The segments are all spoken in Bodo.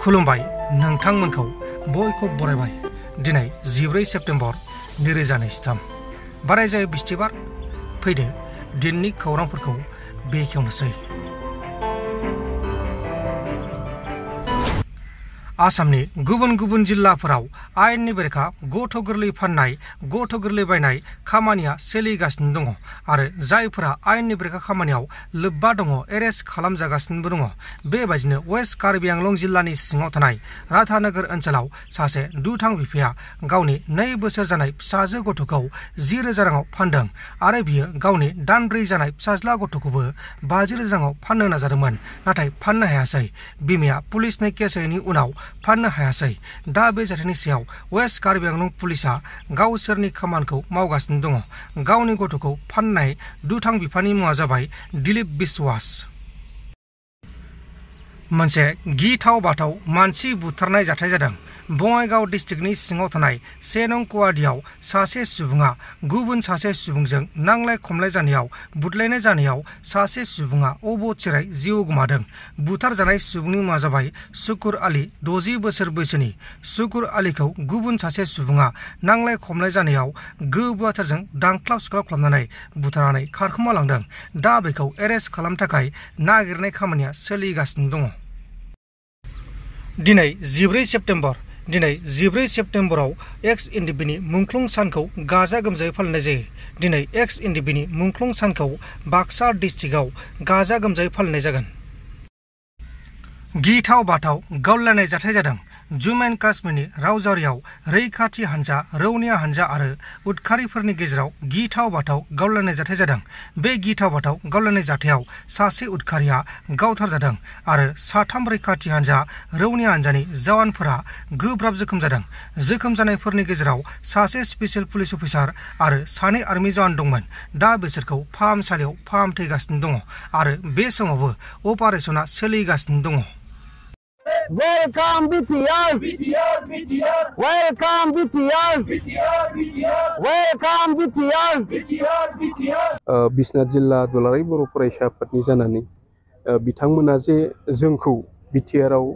खुलुमबाय नोंथांमोनखौ बयखौ बरायबाय दिनै 14 सेप्तेम्बर 2023 बारायजायो बिस्थिबार फैदो दिननि खौरांफोरखौ बेखेवनोसै। आसामनि गुबुन गुबुन जिल्लाफोराव आयेननि बेरेखा गथ' गोरलै फाननाय गथ' गोरलै बायनाय खामानिया सोलिगासिनो दङ आरो जायफोरा आयेननि बेरेखा खामानियाव लोब्बा दङ एरेस्ट खालामजागासिनोबो दङ। बेबायदिनो वेस्ट कार्बि आंलं जिल्लानि सिङाव थानाय राधानगर ओनसोलाव सासे दुथां बिफाया गावनि 2 बोसोर जानाय फिसाजो गथ'खौ 10,000 राङाव फानदों आरो बियो गावनि दानब्रै जानाय फिसाज्ला गथ'खौबो 50,000 राङाव फाननो नाजादोंमोन, नाथाय फाननो हायासै। बिमाया पुलिसनि केस होनायनि उनाव फाननो हायासै। दा बे जाथायनि सायाव वेस्ट कार्बि आंलं पुलिसा गावसोरनि खामानिखौ मावगासिनो दङ। गावनि गथ'खौ फाननाय दुथां बिफानि मुङा जाबाय दिलीप बिस्वास। मोनसे गिथाव बाथाव मानसि बुथारनाय जाथाय जादों। बङाइगाव डिस्ट्रिक्टनि सिङाव थानाय 1 नं कुवादियाव सासे सुबुङा गुबुन सासे सुबुंजों नांलाय खमलाय जानायाव बुदलायनाय जानायाव सासे सुबुङा अबथिरायै जिउ गोमादों। बुथारजानाय सुबुंनि मुङा जाबाय शुकुर आली, 60 बोसोर बैसोनि। शुकुर आलीखौ गुबुन सासे सुबुङा नांलाय खमलाय जानायाव गोबुआथारजों दांख्लाब सुख्लाब खालामनानै बुथारनानै खारखोमा लांदों। दा बेखौ एरेस्ट खालामनो थाखाय नागिरनाय खामानिया सोलिगासिनो दङ। दिनै 14 सेप्तेम्बराव एक्स एनडिपिनि मुंख्लं सानखौ गाजा गोमजायै फालिनाय जायो। दिनै एक्स एनडिपिनि मुंख्लं सानखौ बाक्सा डिस्ट्रिक्टआव गाजा गोमजायै फालिनाय जागोन। गिथाव बाथाव गावलायनाय जाथाय जादों। जम्मु एन्ड काश्मीरनि रावजारियाव रैखाथि हानजा, रौनिया हानजा आरो उदखारिफोरनि गेजेराव गिथाव बाथाव गावलायनाय जाथाय जादों। बे गिथाव बाथाव गावलायनाय जाथायाव सासे उदखारिया गावथारजादों आरो 3 रैखाथि हानजा, रौनिया हानजानि जवानफोरा गोब्राब जोखोम जादों। जोखोम जानायफोरनि गेजेराव सासे स्पेशल पुलिस अफिसार आरो 2 आर्मि जवान दंमोन। दा बिसोरखौ फाहामसालियाव फाहामथायगासिनो दङ आरो बे समावबो अपारेशना सोलिगासिनो दङ। Welcome BTR! Welcome BTR! Welcome BTR! Biswanath जिल्ला दुलाराय बर' फरायसा आफादनि जानानै बिथांमोना जे जोंखौ बिटिआरआव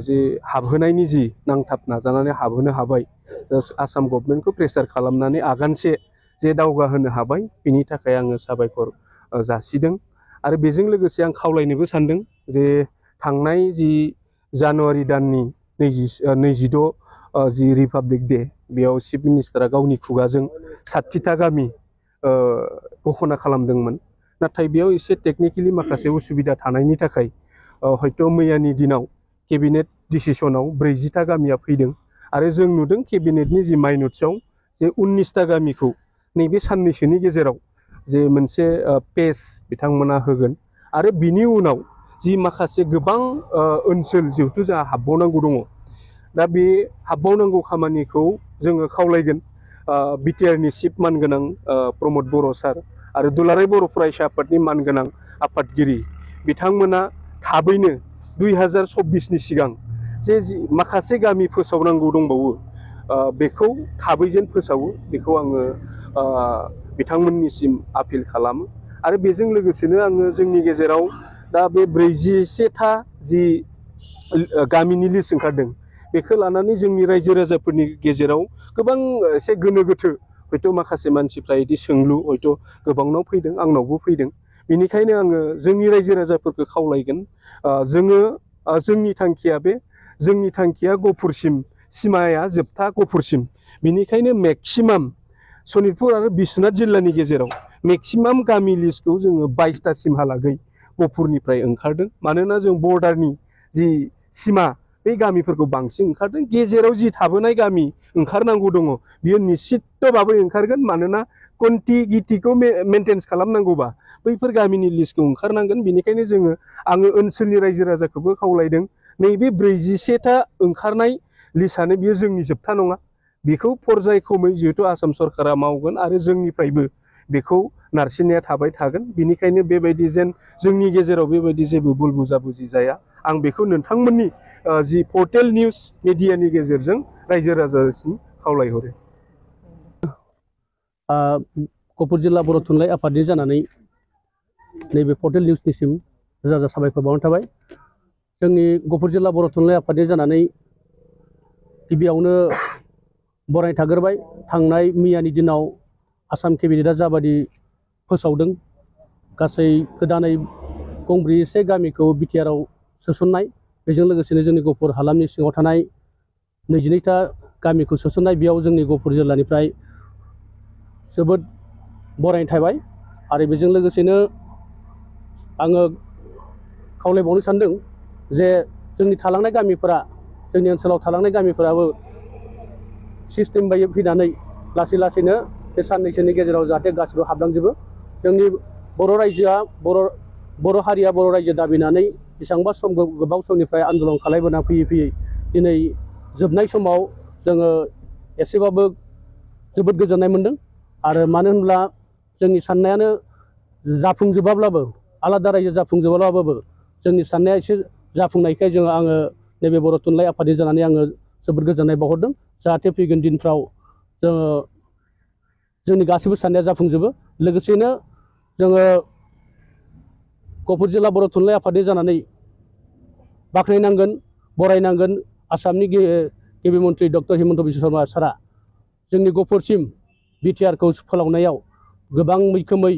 जे हाबहोनायनि जि नांथाब नाजानानै हाबहोनो हाबाय, आसाम गभर्नमेन्टखौ प्रेसार खालामनानै आगानसे जे दावगाहोनो हाबाय, बिनि थाखाय आङो साबायखर जासिदों आरो बेजों लोगोसे आं खावलायनोबो सानदों जे थांनाय जि जानुवारि दाननि 26 जि रिपाब्लिक डे, बेयाव चिफ मिनिस्टारा गावनि खुगाजों 60था गामि घोषणा खालामदोंमोन। नाथाय बेयाव एसे टेकनिकेलि माखासे उसुबिदा थानायनि थाखाय हयथ' मैयानि दिनाव केबिनेट डिसिसनाव 40था गामिया फैदों आरो जों नुदों केबिनेटनि जि माइनट्सआव जे 19था गामिखौ नैबे साननैसोनि गेजेराव जे मोनसे पेज बिथांमोना होगोन आरो बिनि उनाव जि माखासे गोबां ओनसोल जिहेतु जोंहा हाबबावनांगौ दङ, दा बे हाबबावनांगौ खामानिखौ जोङो खावलायगोन बिटिआरनि चिफ मानगोनां प्रमद बर' सार आरो दुलाराय बर' फरायसा आफादनि मानगोनां आफादगिरि बिथांमोना थाबैनो 2024नि सिगां जे माखासे गामि फोसावनांगौ दंबावो बेखौ थाबै जेन फोसावो, बेखौ आङो बिथांमोननिसिम आपिल खालामो। आरो बेजों लोगोसेनो आङो जोंनि गेजेराव दा बे 41था जि गामिनि लिस्ट ओंखारदों, बेखौ लानानै जोंनि रायजो राजाफोरनि गेजेराव गोबां एसे गोनो गोथो, हयथ' माखासे मानसिफ्रा बिदि सोंलु हयथ' गोबांनाव फैदों, आंनावबो फैदों। बेनिखायनो आङो जोंनि रायजो राजाफोरखौ खावलायगोन, जोंनि थांखिया गहपुरसिम, सिमाया जोबथा गहपुरसिम। बेनिखायनो मेक्सिमाम सनितपुर आरो बिश्वनाथ जिल्लानि गेजेराव मेक्सिमाम गामि लिस्टखौ जोङो 22थासिमहालागै गहपुरनिफ्राय ओंखारदों। मानोना जों बर्डारनि जि सिमा, बे गामिफोरखौ बांसिन ओंखारदों। गेजेराव जि थाबोनाय गामि ओंखारनांगौ दङ, बियो निश्चितभाबै ओंखारगोन। मानोना कन्टिगिटिखौ मेनटेन्स खालामनांगौबा बैफोर गामिनि लिस्टखौ ओंखारनांगोन। बेनिखायनो आङो ओनसोलनि रायजो राजाखौबो खावलायदों, नैबे 41था ओंखारनाय लिस्टआनो बियो जोंनि जोबथा नङा। बेखौ पर्यायक्रमै जिहेतु आसाम सरकारा मावगोन आरो जोंनिफ्रायबो बेखौ नारसिननाया थाबाय थागोन। बेनिखायनो बेबायदि जेन जोंनि गेजेराव बेबायदि जेबो बुल बुजाबुजि जाया, आं बेखौ नोंथांमोननि जि पर्टेल निउज मिडियानि गेजेरजों रायजो राजासिम खावलायहरो। गहपुर जिल्ला बर' थुनलाइ आफादनि जानानै नैबे पर्टेल निउसनिसिम रोजा रोजा साबायखर बावनाय थाबाय। जोंनि गफुर जिल्ला बर' थुनलाइ आफादनि जानानै गिबियावनो बरायनाय थाग्रोबाय। थांनाय मैयानि दिनाव आसाम केबिनेटआ जाबादि फोसावदों गासै गोदानै गंब्रैसे गामिखौ बिटिआरआव सोसननाय, बेजों लोगोसेनो जोंनि गफुर हालामनि सिङाव थानाय 22टा गामिखौ सोसननाय, बेयाव जोंनि गफुर जिल्लानिफ्राय जोबोद बरायनाय थाबाय। आरो बेजों लोगोसेनो आङो खावलायबावनो सानदों जे जोंनि थालांनाय गामिफोरा, जोंनि ओनसोलाव थालांनाय गामिफोराबो सिस्टेम बायदि फैनानै लासै लासैनो बे साननैसोनि गेजेराव जाहाथे गासिबो हाबलांजोबो। जोंनि बर' रायजोआ बर' हारिया बर' रायजो दाबिनानै बेसेबांबा सम गोबाव समनिफ्राय आन्दलन खालामबोना फैयै फैयै दिनै जोबनाय समाव जोङो एसेबाबो जोबोद गोजोननाय मोनदों। आरो मानो होनब्ला जोंनि साननायानो जाफुंजोबाब्लाबो, आलादा रायजो जाफुंजोबाब्लाबो जोंनि साननाया एसे जाफुंनायखाय आङो नैबे बर' थुनलाइ आफादनि जानानै आङो जोबोद गोजोननाय बावहरदों। जाहाथे फैगोन दिनफ्राव जोंनि गासैबो साननाया जाफुंजोबो। लोगोसेनो जोङो गफुर जिल्ला बर' थुनलाइ आफादनि जानानै बाख्नायनांगोन, बरायनांगोन आसामनि गिबि मन्थ्रि डक्टर हिमन्त बिश्व शर्मा सारा जोंनि गफुरसिम बिटिआरखौ फोलावनायाव गोबां मैखोमै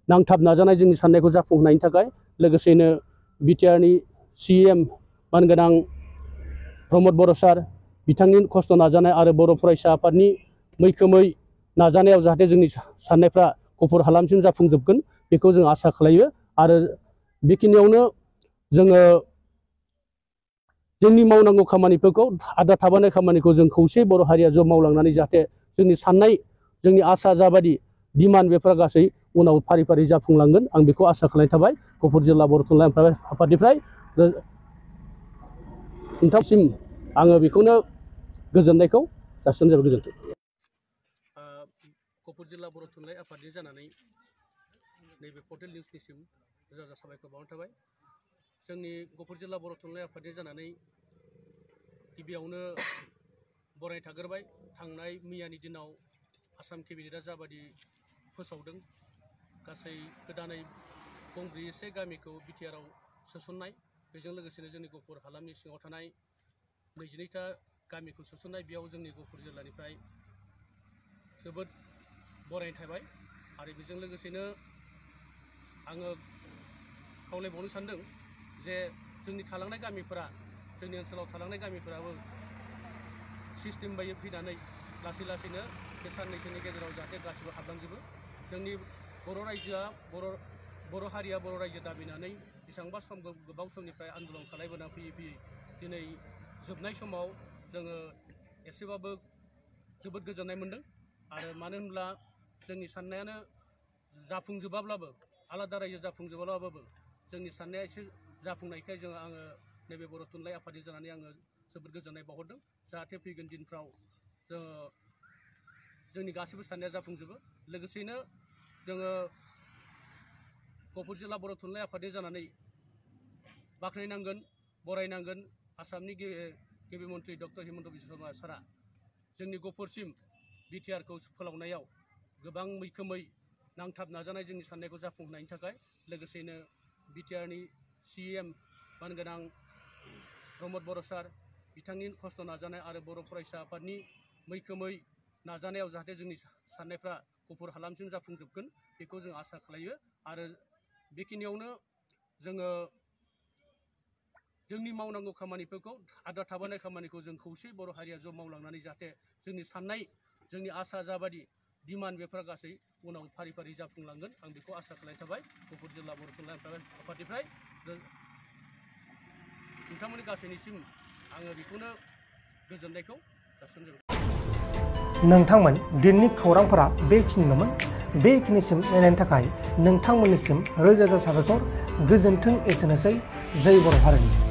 नांथाब नाजानाय, जोंनि साननायखौ जाफुंहोनायनि थाखाय। लोगोसेनो बिटिआरनि CM मानगोनां प्रमद बर' सार बिथांनि खस्थ' नाजानाय आरो बर' फरायसा आफादनि मैखोमै नाजानायाव जाहाथे जोंनि साननायफ्रा गफुर हालामसिम जाफुंजोबगोन बेखौ जों आसा खालायो। आरो बेखिनियावनो जोङो जोंनि मावनांगौ खामानिफोरखौ, आद्रा थाबोनाय खामानिखौ जों खौसे बर' हारिया ज' मावलांनानै जाहाथे जोंनि साननाय, जोंनि आसा जाबादि डिमान्ड बेफोर गासै उनाव फारि फारि जाफुंलांगोन, आं बेखौ आसा खालामनाय थाबाय। गफुर जिल्ला बर' थुनलाइ आफादनिफ्राय नोंथांसिम आङो बेखौनो गोजोननायखौ जासिनाय जाबाय। गोजोन्थों। गफुर जिल्ला बर' थुनलाइ आफादनि जानानै नैबे पर्टेल निउसनिसिम रोजा रोजा साबायखर बावनाय थाबाय। जोंनि गफुर जिल्ला बर' थुनलाइ आफादनि जानानै गिबियावनो बरायनाय थाग्रोबाय। थांनाय मैयानि दिनाव आसाम केबिनेटआ जाबादि फोसावदों गासै गोदानै गंब्रैसे गामिखौ बिटिआरआव सोसननाय, बेजों लोगोसेनो जोंनि गफुर हालामनि सिङाव थानाय 22टा गामिखौ सोसननाय, बेयाव जोंनि गफुर जिल्लानिफ्राय जोबोद बरायनाय थाबाय। आरो बेजों लोगोसेनो आङो खावलायबावनो सानदों जे जोंनि थालांनाय गामिफोरा, जोंनि ओनसोलाव थालांनाय गामिफोराबो सिस्टेम बायदि फैनानै लासै लासैनो बे साननैसोनि गेजेराव जाहाथे गासिबो हाबलांजोबो। जोंनि बर' रायजोआ, बर' हारिया बर' रायजो दाबिनानै बेसेबांबा गोबाव समनिफ्राय आन्दलन खालामबोना फैयै फैयै दिनै जोबनाय समाव जोङो एसेबाबो जोबोद गोजोननाय मोनदों। आरो मानो होनब्ला जोंनि साननायानो जाफुंजोबाब्लाबो, आलादा रायजो जाफुंजोबाब्लाबो जोंनि साननाया एसे जाफुंनायखाय आङो नैबे बर' थुनलाइ आफादनि जानानै आङो जोबोद गोजोननाय बावहरदों। जाहाथे फैगोन दिनफ्राव जोंनि गासैबो साननाया जाफुंजोबो। लोगोसेनो जोङो गफुर जिल्ला बर' थुनलाइ आफादनि जानानै बाख्नायनांगोन, बरायनांगोन आसामनि गिबि मन्थ्रि डक्टर हिमन्त बिश्व शर्मा सारा जोंनि गफुरसिम बिटिआरखौ फोलावनायाव गोबां मैखोमै नांथाब नाजानाय, जोंनि साननायखौ जाफुंहोनायनि थाखाय। लोगोसेनो बिटिआरनि CM मानगोनां प्रमद बर' सार बिथांनि खस्थ' नाजानाय आरो बर' फरायसा आफादनि मैखोमै नाजानायाव जाहाथे जोंनि साननायफ्रा गफुर हालामसिम जाफुंजोबगोन बेखौ जों आसा खालायो। आरो बेखिनियावनो जोङो जोंनि मावनांगौ खामानिफोरखौ, आद्रा थाबोनाय खामानिखौ जों खौसे बर' हारिया ज' मावलांनानै जाहाथे जोंनि साननाय, जोंनि आसा जाबादि डिमान्ड बेफोर गासै उनाव फारि फारि जाफुंलांगोन, आं बेखौ आसा खालामनाय थाबाय। गफुर जिल्ला बर' थुनलाइ आफादनिफ्राय नोंथांमोननि गासैनिसिम आङो बेखौनो गोजोननायखौ जासिनाय जाबाय। नोंथांमोन दिनैनि खौरांफोरा बेखिनिल'मोन। बेखिनिसिम नायनायनि थाखाय नोंथांमोननिसिम रोजा रोजा साबायखर। गोजोन्थों। एसेनोसै। जय बर' हारिनि।